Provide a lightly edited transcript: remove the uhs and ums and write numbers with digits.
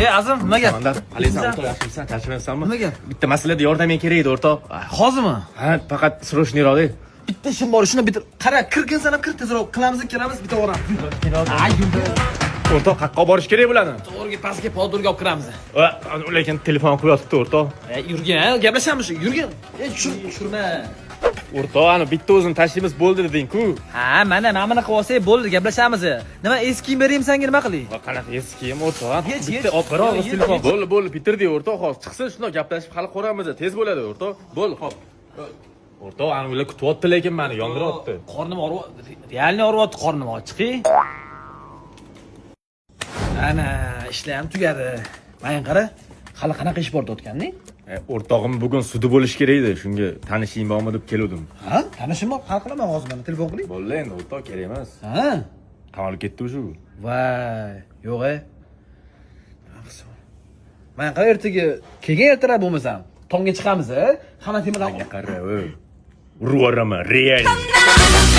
E, Azim, nima gap? Samandar, qalaysan, o'rtoq, yaxshimisan, charchamayapsanmi? Nima gap? Bitta masalada yordaming kerak edi, o'rtoq. Hozirmi? Ha, faqat срочный roq. Bitta ishim bor, shuni bitir. Qara, kirgin, san ham kir, tezroq qilamiz, kiramiz, bitta boramiz. Ay, yur. O'rtoq, qayerqa olib borish kerak bularni? To'g'riga, pastga, podurga olib kiramiz. Va, lekin telefon qo'yib yotibdi, o'rtoq. E, yurgin, gaplashamiz, yurgin. E, tushir, tushirma. O'rtoq, ani bitta o'zini tashlaymiz bo'ldi deding-ku. Ha, mana buni qilib olsak bo'ldi, gaplashamiz. Nima, eski kiyim beraymi senga, nima qilay? Va, qanaqa eski kiyim, o'rtoq? Yech, Bitta yech. olib bir og'iz Yech, telefon. yech. Bo'ldi, bo'ldi, bitirdik, o'rtoq, hozir chiqsin, shundoq gaplashib hali ko'ramiz, tez bo'ladi, o'rtoq. Bo'ldi, hop. O'rtoq, ani ular kutyapti, lekin meni yondiryapti. Qornim og'riyapti. Реально og'riyapti qornim, chiqing. Ana, ishlar ham tugadi. Mana qara, hali qanaqa ish bor deyotganding? E, o'rtog'im bugun sudi bo'lishi kerak edi, shunga tanishing bormi deb keluvdim. Ha, tanishim bor, hal qilaman hozir, mana telefon qiling. Bo'ldi endi, o'rtoq, kerak emas. Ha? Qamalib ketdi shu. Voy, yo'q e. Nima qilsam? Mana qara, ertaga kelgan, ertalab bo'lmasam, tongga chiqamiz, a? Hamma temadan Qara, urib yuboraman, реально.